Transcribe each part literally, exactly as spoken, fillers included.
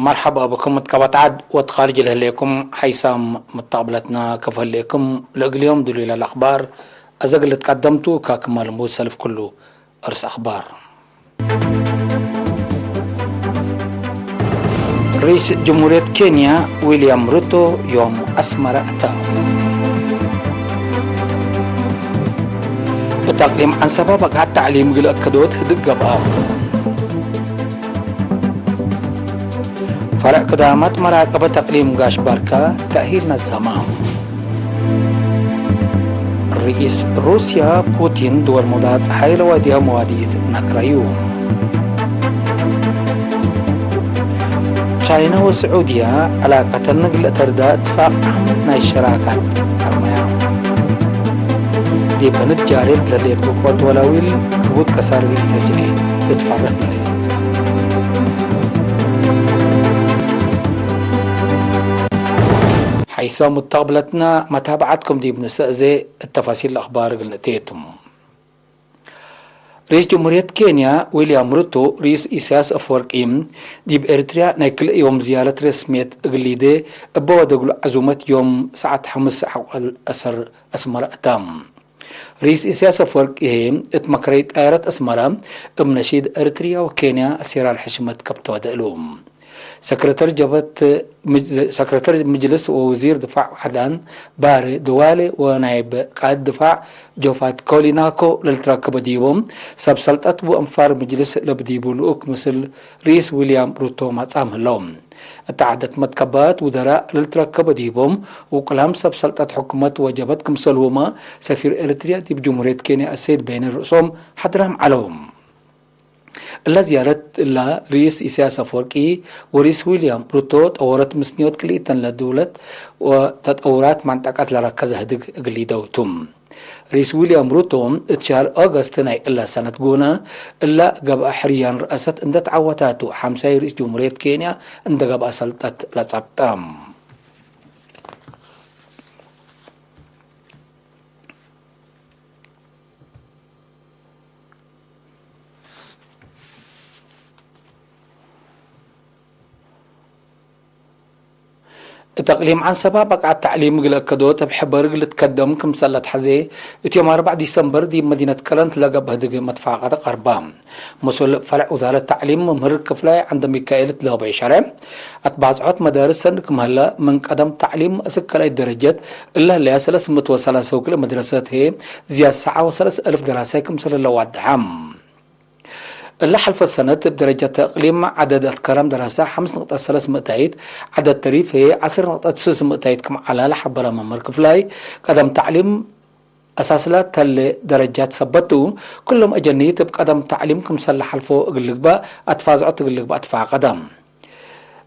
መርሐባ ብኩም እት ቀበት ዐድ ወእት ካርጅ ለህሌኩም ሐይሳም ምተቅብለትና ክም ህሌኩም፣ ለእግል ዮም ድሉይ ለለአክባር አዘ እግል ልትቀደምቱ፣ ካክማ ልሙድ ሰልፍ ክሉ እርስ አክባር። ርኢስ ጅምሁርየት ኬንያ ዊልያም ሩቶ ዮም አስመረ አተ። እት አቅሊም ዐንሰበ በቅዐት ተዕሊም እግል አከዶት ህድግ ገብአ። ፈርዕ ክዳማት መራቀበት አቅሊም ጋሽ ባርካ ተእሂል ነዘመ። ርኢስ ሩስያ ፑቲን ድወል ሙዳጽ ሐይ ለዋዲያ መዋዲት ነክረዩ። ቻይና ወስዑድያ ዕላቀተን እግል ለአተርዳ እትፋቅ ዓም ናይ ሸራካት ቀርመያ። ዲብ ንትጃሬት ለሌት ብቆት ወላዊል ክቡድ ከሳር ብኢተጅሬ ትትፈረክ። ሐይሰ ሙተቅብለትና መታብዓትኩም ዲብ ንሰእ ዘ እት ተፋሲል አክባር እግል ንእቴ ቱ። ርኢስ ጅምሁርየት ኬንያ ዊልያም ሩቶ፣ ርኢስ ኢሳያስ አፈወርቂ ዲብ ኤሪትርያ ናይ ክልኤ ዮም ዝያረት ረስምየት እግል ሊዴ እበ ወደግሉ ዐዙመት ዮም ሰዓት ሐምስ ሐቆል አሰር አስመረ እተ። ርኢስ ኢሳያስ አፈወርቂ ህዬ፣ እት መክረይ ጣየረት አስመረ እብ ነሺድ ኤሪትርያ ወኬንያ አሴራር ሕሽመት ከብተወደ እሉ። ሰክረተር ጀብሀት ምጅ-፣ ሰክረተር ምጅልስ ወወዚር ድፋዕ ዐዳን ባሬ ድዋሌ ወናይብ ቃእድ ድፋዕ ጆፋት ኮሊናኮ ለልትረከበ ዲቦም፣ ሰብ ሰልጠት ወአንፋር ምጅልስ ለብዲቡ ልኡክ ምስል ርኢስ ዊልያም ሩቶ ማጻም ህለው። እት ዐደት መትከባት ውደራእ ለልትረከበ ዲቦም፣ ውቁላም ሰብ ሰልጠት ሕኩመት ወጀብሀት ክምሰልሁመ፣ ሰፊር ኤሪትርያ ዲብ ጅምሁርየት ኬንያ አሰይድ በይነ ርእሶም ሐድራም ዐለው። እለ ዝያረት እለ፣ ርኢስ ኢሳያስ አፈወርቂ ወርኢስ ዊልያም ሩቶ ጠወረት ምስንዮት ክልኢተን ለድውለት ወተጠውራት መንጠቀት ለረከዘ ህድግ እግል ሊደው ቱ። ርኢስ ዊልያም ሩቶ፣ እት ሸህር ኦገስት ናይ እለ ሰነት ጎነ፣ እለ ገብአ ሕርያን ረአሰት እንደ ተዐወታቱ፣ ሐምሳይ ርኢስ ጅምሁርየት ኬንያ እንደ ገብአ ሰልጠት ለጸብጠ። እት አቅሊም ዐንሰባ በቅዐት ተዕሊም እግል አከዶት እብ ሕበር እግል ልትከደም ክምሰል ለትሐዜ፣ እት ዮም አርበዕ ዲሰምበር ዲብ መዲነት ከረን ለገብአ ህድግ መትፋቀት ቀርበ። ምስል ፈርዕ ውዛረት ተዕሊም መምህር ክፍላይ ዐንደ ሚካኤል እት ለሀበየ ሸሬ፣ አትባጽሖት መዳርስ ሰኒ ክም ሀለ፣ ምን ቀደም ተዕሊም እስክ ካልኣይት ደረጀት እለ ህለያ ሰለስ ምእት ወሰላሰ ወክልኤ መድረሰት ህዬ ዝያድ ሰዓ ወሰለስ አልፍ ደራሳይ ክምሰል ለዋድሐ። እለ ሐልፈት ሰነት እብ ደረጀት እቅሊም ዐደድ አትከረም ደራሰ ሐምስ ንቅጠት ሰለስ ምእታይት፣ ዐደድ ተሪፍ ህዬ ዐስር ንቅጠት ስስ ምእታይት ክም ዐለ ለሐበረ መምህር ክፍላይ፣ ቀደም ተዕሊም አሳስለ ተሌ ደረጃት ሰበት ቱ፣ ክሎም አጀኒት እብ ቀደም ተዕሊም ክምሰል ለሐልፎ እግል ልግበእ አትፋዝዖት እግል ልግበእ ትፋቀደ።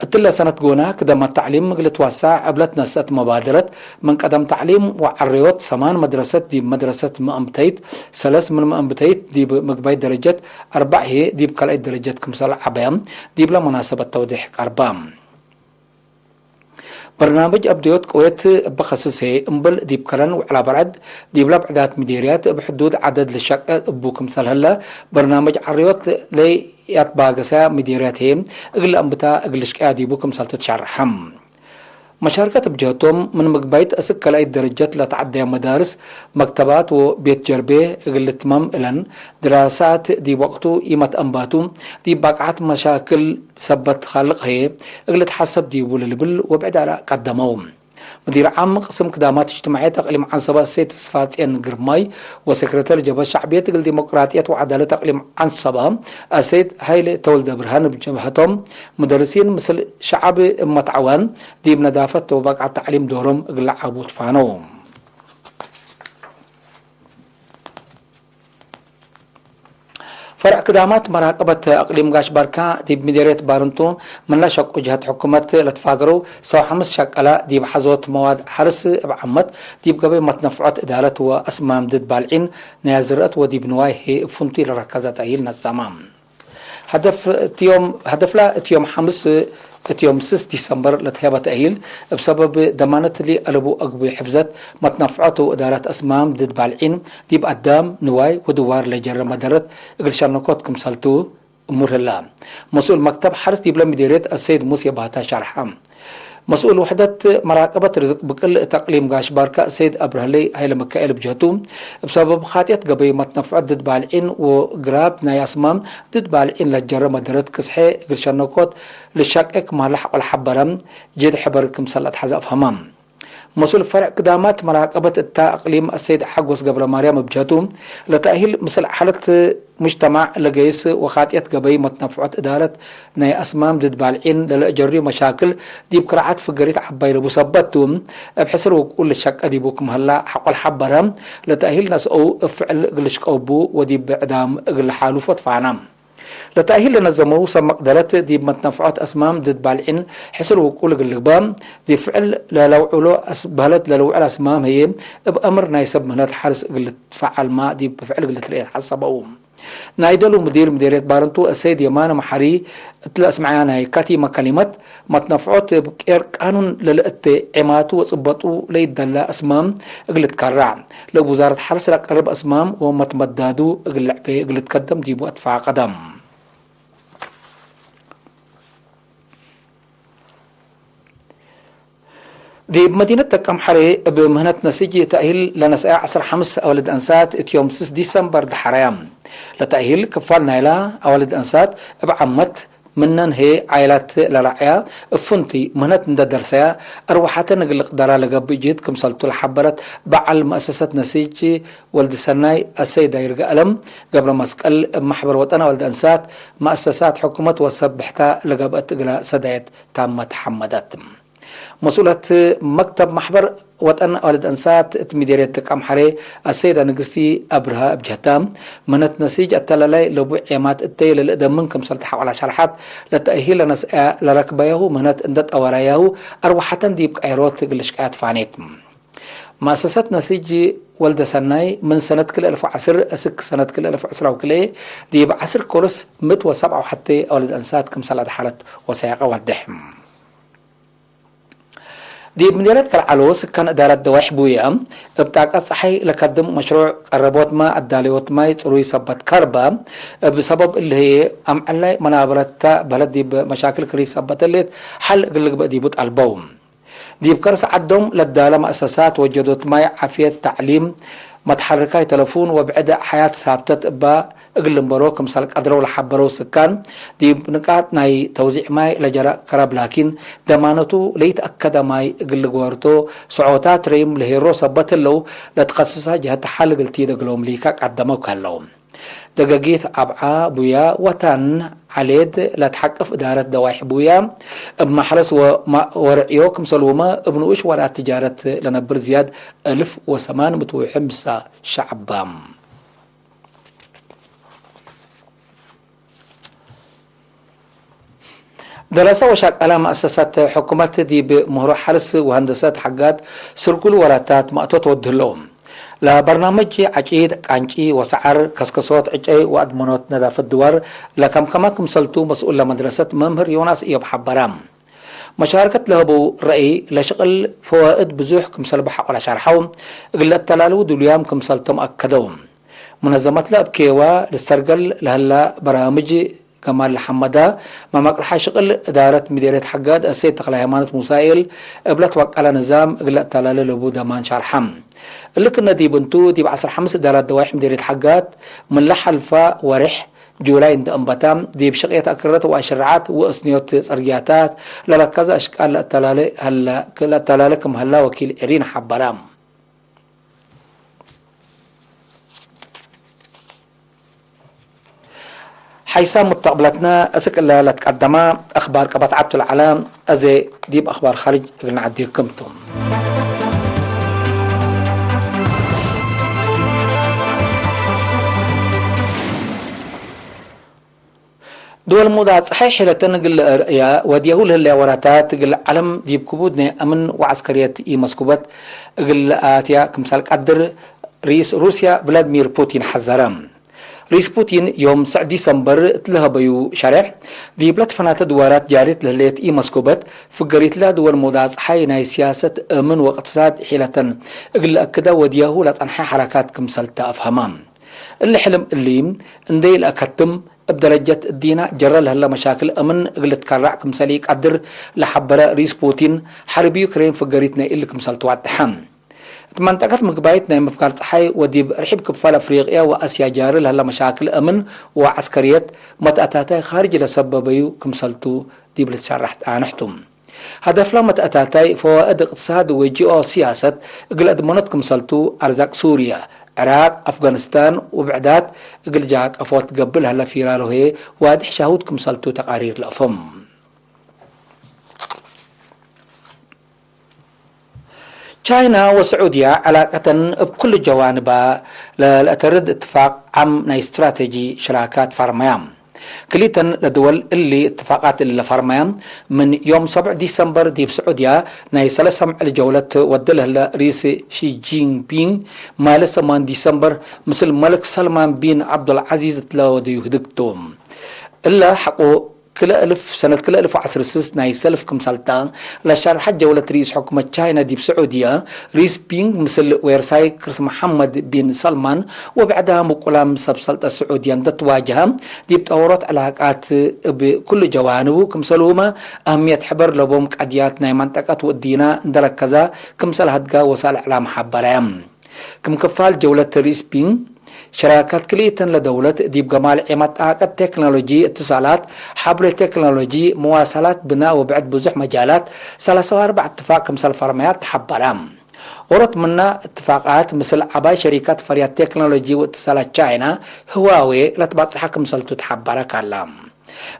እትለ ሰነት ጎነ፣ ክደመት ተዕሊም እግል ልትወሰዕ እብ ለትነሰአት መባደረት፣ ምን ቀደም ተዕሊም ወዐረዮት ሰማን መድረሰት ዲብ መድረሰት መአንብተይት፣ ሰለስ ምን መአንብተይት ዲብ ምግባይት ደረጀት፣ አርበዕ ህዬ ዲብ ካልኣይት ደረጀት ክምሰል ዐበየ፣ ዲብለ መናሰበት ተውዴሕ ቀርበ። በርናምጅ አብደዮት ቅዌት እበ ከስስ ህዬ፣ እምበል ዲብ ከረን ወዕላ በርዐድ፣ ዲብለ ብዕዳት ምዴርያት እብ ሕዱድ ዐደድ ልሸቄ እቡ ክምሰል ህለ፣ በርናምጅ ዐረዮት ለኢአትባገሰያ ምዴርያት ህዬ፣ እግል ለአንብታ እግል ልሽቀያ ዲቡ ክምሰል ትትሸረሐ። መሻርከት እብ ጀህቶም፣ ምን ምግባይት እስክ ካልኣይት ደረጀት ለተዐደየ መዳርስ፣ መክተባት ወቤት ጀርቤ እግል ልትመም እለን፣ ድራሳት ዲብ ወቅቱ ኢመትአንባቱ፣ ዲብ ባቅዓት መሻክል ሰበት ካልቅ ህዬ እግል ልትሐሰብ ዲቡ ለልብል ወብዕድ አራእ ቀደመው። ሙዲር ዓም ቅስም ክዳማት እጅትማዕየት አቅሊም ዐንሰበ እሴት ተስፋጽዮን ግርማይ ወሴክሬተር ጀብሀት ሸዕብየት እግል ዲሞቅራጥየት ወዐዳለት አቅሊም ዐንሰበ እሴት ሀይሌ ተወልደ ብርሃን እብ ጀብሀቶም፣ ሙደርሲን ምስል ሸዐብ እብ መትዐዋን ዲብ ነዳፈት ወበቅዐት ተዕሊም ዶሮም እግል ለዐቡ ትፋነው። ፈርዕ ክዳማት መራቀበት አቅሊም ጋሽ ባርካ ዲብ ምዴርየት ባርንቱ፣ ምንለ ሸቁ ጀሀት ሕኩመት ለትፋገረው ሰው ሐምስ ሸቀለ ዲብ ሐዞት መዋድ ሐርስ እብ ዓመት ዲብ ገበይ መትነፍዖት እዳለት ወአስማም ድድ ባልዒን ናይ አዝረአት ወዲብ ንዋይ ህዬ እብ ፍንቱይ ለረከዘ ተእሂል ነጸመ። ሀደፍ እት ዮም፣ ሀደፍላ እት ዮም ሐምስ፣ እት ዮም ስስ ዲሰምበር ለትሀበ ተእሂል፣ እብ ሰበብ ደማነት እሊ አለቡ አግቡይ ሕፍዘት መትነፍዖት ወእዳረት አስማም ድድ ባልዒን፣ ዲብ አዳም፣ ንዋይ ወድዋር ለጀረ መደረት እግል ሸነኮት ክምሰልቱ እሙር ህላ። መስኡል መክተብ ሐርስ ዲብለ ምዴርየት አሰይድ ሙሴ ባህታ ሸርሐ። መስኡል ውሕደት መራቀበት ርዝቅ ብቅል እት አቅሊም ጋሽ ባርካ አሰይድ አብረህለይ ሀይለመካኤል ብጀቱ፣ እብ ሰበብ ኻጥየት ገበይ መትነፍዖት ድድ ባልዒን ወግራብ ናይ አስማም ድድ ባልዒን ለጀረ መደረት ክስሐ እግል ሸነኮት ልሻቄ ክም ሀለ ሐቆ ለሐበረ ጄድ ሕበር ክምሰል ለአትሐዘ አፍሀመ። መስኡል ፈርዕ ክዳማት መራቀበት እታ አቅሊም አሰይድ ሐጎስ ገብረማርያም እብ ጀቱ፣ ለተእሂል ምስል ሓለት ሙጅተማዕ ለገይስ ወኻጥየት ገበይ መትነፍዖት እዳረት ናይ አስማም ድድ ባልዒን ለለአጀርዩ መሻክል ዲብ ክርዓት ፍገሪት ዐባይ ለቡ ሰበት ቱ፣ እብ ሕስር ውቁል ልሸቀ ዲቡ ክም ሀላ ሐቆ ለሐበረ፣ ለተእሂል ነስአው እብ ፍዕል እግል ልሽቀው ቡ ወዲብ ዕዳም እግል ለሓሉፎ ትፋነ። ለተእሂል ለነዘመው ሰብ መቅደረት ዲብ መትነፍዖት አስማም ድድ ባልዒን ሕስር ውቁል እግል ልግበእ፣ ዲብ ፍዕል ለለውዕሎ አስ-፣ በህለት ለልውዕል አስማም ህዬ እብ አምር ናይ ሰብ ምህነት ሐርስ እግል ልትፈዓልማ ዲብ ፍዕል እግል ልትርኤ ተሐሰበው። ናይ ደሉ ምዲር ምዴርየት ባረንቱ አሰይድ የማነ መሐሪ እት ለአስመዐያ ናይ ካቲመ ከሊመት፣ መትነፍዖት እብ ቄር ቃኑን ለልአቴ ዔማቱ ወጽበጡ ለኢደለ አስማም እግል ልትከራዕ፣ ለእብ ውዛረት ሐርስ ለቀርብ አስማም ወመትመዳዱ እግል ልዕቤ እግል ልትከደም ዲቡ አትፋቀደ። ዲብ መዲነት ደቀምሐሬ እብ ምህነት ነሲጅ ተእሂል ለነስአ ዐስር ሐምስ አወልድ አንሳት እት ዮም ስስ ዲሰምበር ደሐረያ። ለተእሂል ክፋል ናይላ አወልድ አንሳት እብ ዓመት ምነን ህዬ ዓይላት ለራዕያ እብ ፍንቱይ ምህነት እንደ ደርሰያ፣ አርወሐተን እግል ልቅደራ ለገብእ ጅህድ ክምሰልቱ ለሐበረት በዐል መአሰሰት ነሲጅ ወልድሰናይ አሰይድ ይርጋአለም ገብረመስቀል፣ እብ መሕበር ወጠን አወልድ አንሳት፣ መአሰሳት ሕኩመት ወሰብ ብሕታ ለገብአት እግላ ሰዳየት ታመ ተሐመደት። መስኡለት መክተብ መሕበር ወጠን አወልድ አንሳት እት ምዴርየት ደቀምሐሬ አሰይደ ንግስቲ አብርሃ እብ ጀህታ፣ ምህነት ነሲጅ አተላላይ ለቡ ዔማት እተይ ለልእደምን ክምሰል ተሐቆላ ሸርሐት፣ ለተእሂል ለነስአያ ለረክበያሁ ምህነት እንደ ጠወረያሁ አርወሐተን ዲብ ቃይሮት እግል ልሽቀያ ትፋኔት። መአሰሰት ነሲጅ ወልደሰናይ ምን ሰነት ክልኤ አልፍ ወዐስር እስክ ሰነት ክልኤ አልፍ ወዕስራ ወክልኤ ዲብ ዐስር ኮርስ ምእት ወሰብዓ ወሐቴ አወልድ አንሳት ክምሰል አድሐረት ወሳይቀ ወድሕ። ዲብ ምዴርየት ከልዓሎ ስካን እዳረት ደዋይሕ ቡየ፣ እብ ጣቀት ጸሓይ ለከድም መሽሩዕ ቀረቦት ማይ አዳለዮት ማይ ጽሩይ ሰበት ከርበ፣ እብ ሰበብ እሊ ህዬ አምዐላይ መናበረትታ በለድ ዲብ መሻክል ክሪስ ሰበት ህሌት ሐል እግል ልግበእ ዲቡ ጠልበው። ዲብ ከርስ ዐዶም ለዳለ መአሰሳት ወጀዶት ማይ፣ ዓፍየት፣ ተዕሊም፣ መትሐርካይ ተለፉን ወብዕድ ሐያት ሳብተት እባ እግል ልንበሮ ክምሰል ቀድረው ለሐበረው ስካን፣ ዲብ ንቃጥ ናይ ተውዚዕ ማይ ለጀረ ከረብ ላኪን፣ ደማነቱ ለኢተአከደ ማይ እግል ልግበርቶ፣ ሰዖታት ረይም ለሄሮ ሰበት ህለው፣ ለትከስሰ ጀህት ሐል እግል ቲድ እግሎም ሊከ ቀደመው ከለው። ደገጊት አብዓ ቡያ ወታን ዐሌድ ለትሐቅፍ እዳረት ደዋይሕ ቡያ፣ እብ ማሕረስ ወማ-፣ ወርዕዮ ክምሰልሁመ እብ ንኡሽ ወራት ትጃረት ለነብር ዝያድ አልፍ ወሰማን ምእት ወሐምሳ ሸዐብ። ደረሰ ወሻቀለ መአሰሳት ሕኩመት ዲብ ምህሮ ሐርስ ወሀንደሰት ሐጋት ስርጉል ወራታት ማእቶት ወድህለው። ለበርናምጅ ዐጪድ፣ ቃንጪ ወሰዐር፣ ከስከሶት፣ ዕጨይ ወአድመኖት ነዳፈት ድዋር ለከምከመ ክምሰልቱ መስኡል ለመድረሰት መምህር ዮናስ እዮብ ሐበረ። መሻርከት ለህበው ረአይ ለሽቅል ፈዋእድ ብዙሕ ክምሰል በሐቆ ለሸርሐው፣ እግል ለአተላልዉ ድሉያም ክምሰልቶም አከደው። ሙነዘመትለ እብ ኬዋ ልስተርገል ለህላ በራምጅ ገማል ለሐመዳ፣ መመቅርሐ ሽቅል እዳረት ምዴርየት ሐጋድ አሰይድ ተክለሃይማኖት ሙሳኤል፣ እብ ለትወቀለ ንዛም እግል ለአተላሌ ለቡ ደማን ሸርሐ። እሊ ክነ ዲብ እንቱ፣ ዲብ ዐስር ሐምስ እዳራት ደዋይሕ ምዴርየት ሐጋድ፣ ምን ለሐልፈ ወሬሕ ጁላይ እንደ አንበታ፣ ዲብ ሽቅየት አክረት ወአሽረዓት ወእስንዮት ጸርግያታት ለረከዘ አሽቃል ለአተላሌ ህለ-፣ ለአተላሌ ክም ሀላ ወኪል ኤሪን ሐበረ። ሐይሳም ሙተቅብለትነ፣ እስክ እለ ለትቀደመ አክባር ቀበት ዐብቱ ለዐለ፣ አዜ ዲብ አክባር ካርጅ እግል ነዐድየክም ቱ። ድወል ሙዳጽሐይ ሒለተን እግል ለአርእያ ወድያሁ ለህለያ ወራታት እግል ዐለም ዲብ ክቡድ ናይ አምን ወዐስከርየት ኢመስኩበት እግል ለአትያ ክምሰል ቀድር ርኢስ ሩስያ ቭላድሚር ፑቲን ሐዘረ። ርኢስ ፑቲን ዮም ሰዕ ዲሰምበር እት ለሀበዩ ሸሬሕ፣ ዲብለ ትፈናተ ድዋራት ጃሪት ለህሌት ኢመስኩበት ፍገሪትለ ድወል ሙዳጽሐይ ናይ ሲያሰት፣ አምን ወእቅትሳድ ሒለተን እግል ለአክደ ወድያሁ ለጸንሐ ሐረካት ክምሰል ተአፍሀመ። እሊ ሕልም እሊ እንዴ ኢለአከትም፣ እብ ደረጀት እዲና ጀረ ለህለ መሻክል አምን እግል ልትከረዕ ክምሰል ኢቀድር ለሐበረ ርኢስ ፑቲን፣ ሐርብ ዩክሬን ፍገሪት ናይ እሊ ክምሰል ትዋደሐ። እት መንጠቀት ምግባይት ናይ ምፍጋር ጸሓይ ወዲብ ርሒብ ክፋል አፍሪቅያ ወአስያ ጃሪ ለህለ መሻክል አምን ወዐስከርየት መትአታታይ ካርጅ ለሰበበዩ ክምሰልቱ ዲብ ልትሸረሕ ጣንሕቱ። ሀደፍላ መትአታታይ ፈዋእድ እቅትሳድ ወጂኦ ሲያሰት እግል አድመኖት ክምሰልቱ፣ አርዛቅ ሱርያ፣ ዕራቅ፣ አፍጋኒስታን ውብዕዳት እግል ጃቀፎት ገብእ ለህለ ፊራሮ ህዬ ዋድሕ ሻሁድ ክምሰልቱ ተቃሪር ለአፎም። ቻይና ወስዑድያ ዕላቀተን እብ ኩሉ ጀዋንባ ለልአተርድ እትፋቅ ዓም ናይ ስትራቴጂ ሽራካት ፈርመያ። ክልኢተን ለድወል እሊ እትፋቃት እሊ ለፈርመያ፣ ምን ዮም ሰብዕ ዲሰምበር ዲብ ስዑድያ ናይ ሰለስ አምዕል ጀውለት ወደ ለህለ ርኢስ ሺ ጂንፒንግ፣ ማለ ሰማን ዲሰምበር ምስል መልክ ሰልማን ቢን ዐብዱልዐዚዝ እት ለወደዩ ህድግ ቱ። እለ ሐቆ ክልኤ እልፍ፣ ሰነት ክልኤ እልፍ ወዐስር ስስ ናይ ሰልፍ ክምሰልታ ለሻርሐት ጀውለት ርኢስ ሕኩመት ቻይና ዲብ ስዑድየ፣ ርኢስ ፒንግ ምስል ዌርሳይ ክርስ መሐመድ ቢን ሰልማን ወብዕዳም ውቁላም ሰብ ሰልጠት ስዑድየ እንዴ ትዋጀሀ፣ ዲብ ጠወሮት ዕላቃት እብ ኩሉ ጀዋንቡ ክምሰልሁመ አህምየት ሕበር ለቦም ቀድያት ናይ መንጠቀት ወእዲና እንዴ ረከዛ ክምሰል ሀድጋ ወሳእል እዕላም ሐበረ። ክም ክፋል ጀውለት ሪስፒን፣ ሸራካት ክልኢተን ለደውለት ዲብ ገማል ዔመት ጣቀት፣ ቴክኖሎጂ፣ እትሳላት፣ ሐብሬ ቴክኖሎጂ፣ መዋሰላት፣ ብናእ ወብዕድ ብዙሕ መጃላት ሰላሳ ወአርበዕ እትፋቅ ክምሰል ፈርመያት ተሐበረ። ኦሮት ምና እትፋቃት ምስል ዐባይ ሸሪካት ፈርያት ቴክኖሎጂ ወእትሳላት ቻይና፣ ህዋዌ፣ ለትባጽሐ ክምሰልቱ ተሐበረ ካላ።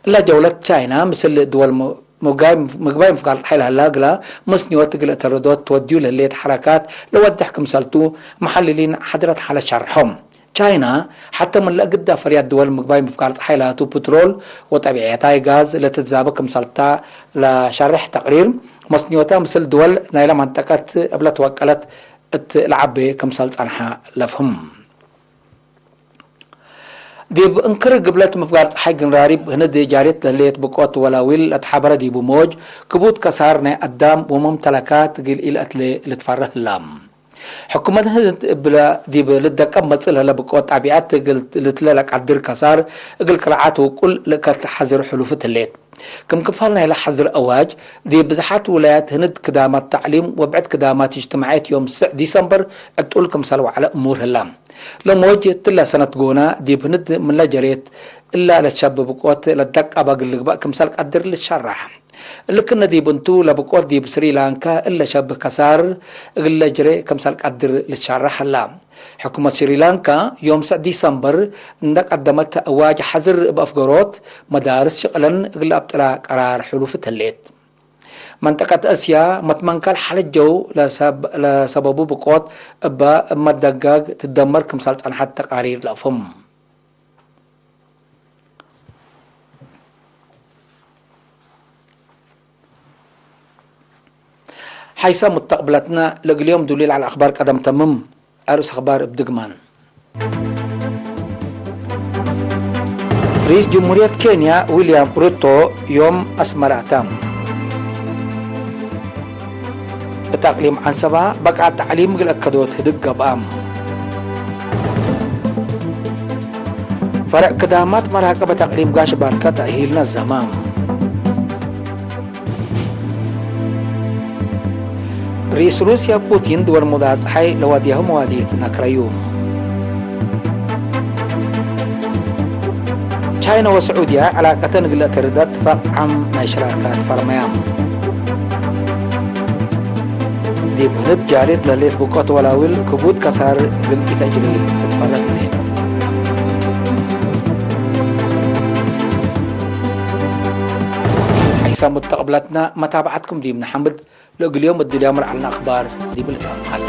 እለ ጀውለት ቻይና ምስል ድወል ሙ-፣ ሙጋይ-፣ ምግባይ ምፍጋር ጸሓይ ለህላ እግላ መስንዮት እግል እተርዶት ትወድዩ ለህሌት ሐረካት ለወድሕ ክምሰልቱ፣ መሐልሊን ሐድረት ሓለት ሸርሖም። ቻይና፣ ሐተ ምን ለእግዳ ፈርያት ድወል ምግባይ ምፍጋር ጸሓይ ላቱ ፕትሮል ወጠቢዕያታይ ጋዝ ለትትዛበ ክምሰልታ ለሸርሕ ተቅሪር፣ መስንዮታ ምስል ድወል ናይለ መንጠቀት እብለ ትወቀለት እት ለዐቤ ክምሰል ጸንሐ ለፍህም። ዲብ እንክር ግብለት ምፍጋር ጸሓይ ግንራሪብ ህንድ ጃሬት ለህሌት ብቆት ወላዊል ለትሓበረ ዲቡ ሞጅ፣ ክቡድ ከሳር ናይ አዳም ወመምተለካት እግል ኢለአትሌ ልትፈርህ ህላ። ሕኩመት ህንድ እብለ ዲብ ልትደቀብ መጽእ ለህለ ብቆት ጣቢዐት እግል ልትለ ለቀድር ከሳር እግል ክርዓት ውቁል ልእከት ሐዝር ሕሉፍት ህሌት። ክም ክፋል ናይለ ሐዝር አዋጅ፣ ዲብ ብዝሓት ውላያት ህንድ ክዳማት ተዕሊም ወብዕድ ክዳማት እጅትማዕየት ዮም ስዕ ዲሰምበር ዕጡል ክምሰል ወዐለ እሙር ህላ። ለሞጅ እትለ ሰነት ጎና ዲብ ህንድ ምንለ ጀሬት እላ ለትሸብ ብቆት ለትደቀበ እግል ልግበእ ክምሰል ቀድር ልትሸራሕ። እልክነ ዲብ እንቱ ለብቆት ዲብ ስሪላንካ እለ ሸብ ከሳር እግለ ጅሬ ክምሰል ቀድር ልትሸራሕ ህላ። ሕኩመት ስሪላንካ ዮም ስዕ ዲሰምበር እንደ ቀደመት አዋጅ ሐዝር እብ አፍገሮት መዳርስ ሽቅለን እግለ አብጥላ ቀራር ሕሉፍት ህሌት። መንጠቀት እስያ መትመንከል ሐለት ጀው ለሰብ-፣ ለሰበቡ ብቆት እበ እብ መደጋግ ትደመር ክምሰል ጸንሐት ተቃሪር ለአፍህም። ሐይሰ ሙተቅብለትነ ለእግል ዮም ዱሊል ዐለ አክባር ቀደም ተምም። አርእስ አክባር እብ ድግማን። ርኢስ ጅምሁርየት ኬንያ ዊልያም ሩቶ ዮም አስመረ አተ። እት አቅሊም ዐንሰበ በቃት ተዕሊም እግል አከዶት ህድግ ገብአ። ፈርዕ ክዳማት መራቀበት አቅሊም ጋሽ ባርከ ተእሂል ነዘመ። ርኢስ ሩስያ ፑቲን ድወል ሙዳጸሓይ ለዋድያሁ መዋዲት ነክረዩ። ቻይና ወስዑድያ ዕላቀተን እግል ለአተርዳ እትፋቅ ዓም ናይ ሽራካት ፈርመያ። ዲብ ህንድ ጃሬት ለህሌት ብቆት ወላዊል ክቡድ ከሳር እግል ኢተጅሪ ትትፈረድ ህሌት። ሐይሰ ሙተቅብለትና መታብዐትኩም ዲብ ነሐምድ። ለእግል ዮም እድልያም ለዐልነ አክባር ዲብ ልትአመ ሀላ።